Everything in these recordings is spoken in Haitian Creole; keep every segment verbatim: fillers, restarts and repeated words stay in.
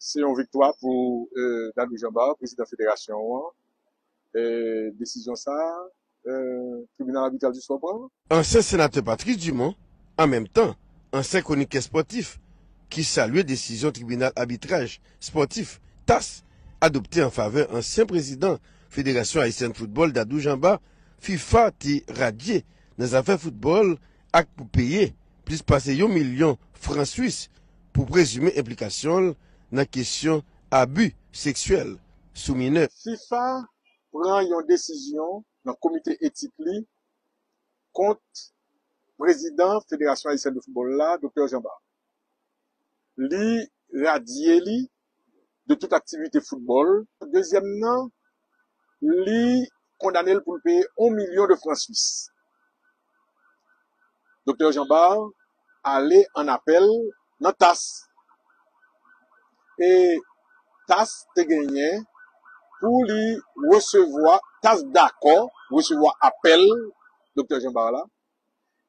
Se yon viktwa pou, eh, Dadou Jean Bart, prezidan federasyon an. Eh, desizyon sa a, eh, tribinal abitral di spò pran. Ansyen senatè Patrice Dumont, an menm tan, ansyen kwonikè spòtif, ki salye desizyon tribinal abitraj spòtif, tas, adopte an favè ansyen prezidan Federasyon Ayisyèn Foutbòl, Dadou Jean Bart, fifa te radye nan zafè foutbòl ak pou peye plis pase yon milyon fran swis pou prezime enplikasyon l nan kesyon abi seksyèl sou minè. fifa pran yon desizyon nan komite etik li kont prezidan Federasyon Ayisyèn de Foutbòl la, Doktè Jean Bart. Li radye li de tout aktivite foutbòl. Dezyèm nan, li kondane l pou l peye yon milyon de fran swis. Doktè Jean Bart ale an apèl nan tas. E tas te genyen pou li resevwa, tas dakò resevwa apèl Doktè Jean Bart la,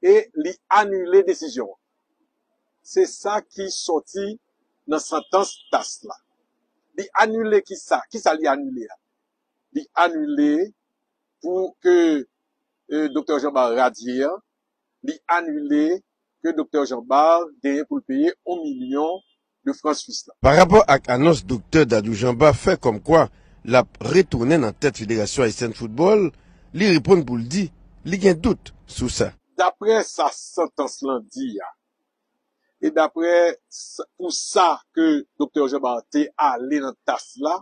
e li anile desizyon an. Se sa ki sòti nan santans tas la. Li anile kisa? Kisa li anile a? Li anile pou ke, eh, Doktè Jean Bart radye a, li anile ke Doktè Jean Bart genyen pou l peye yon milyon de fran swis la. Parapò ak anons Doktè Dadou Jean Bart fè kòmkwa l ap retounen nan tèt Federasyon Ayisyèn Foutbòl, li reponn pou l di li gen dout sou sa. Daprè sa santans lan di a, e daprè sa, pou sa ke Doktè Jean Bart te ale nan tas la,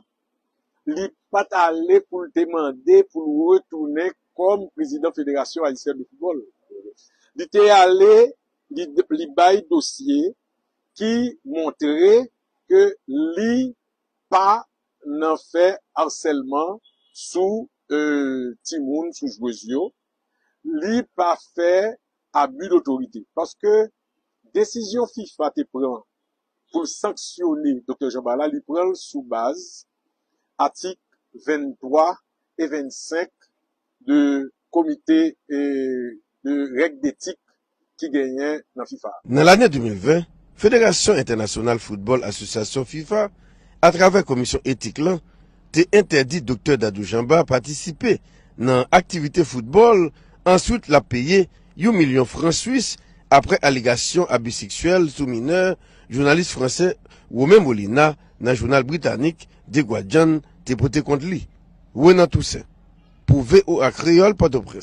li pa t ale pou l te mande pou l retounen kòm prezidan Federasyon Ayisyèn de Foutbòl. Li te ale, li, li bay dosye ki montre ke li pa nan fè asèlman sou, eh, timoun, sou jwez yo. Li pa fè abi dotorite. Paske desizyon fifa te pran pou l sanksyone Doktè Jean Bart la, li pran l sou baz atik venntwa e vennsenk de komite, eh, de règ detik ki genyen nan fifa. Nan lane de mil ven, Federasyon Entènasyonal Foutbòl Asosyasyon fifa, atravè komisyon etik lan, te entèdi Doktè Dadou Jean Bart patisipe nan aktivite foutbòl, answit l ap peye yon milyon fran swis apre alegasyon abi seksyèl sou minè jounalis fransè Romain Molina nan jounal britanik The Guardian te pote kont li. Renan Toussaint, pou V O A Kreyòl, Pòtoprens.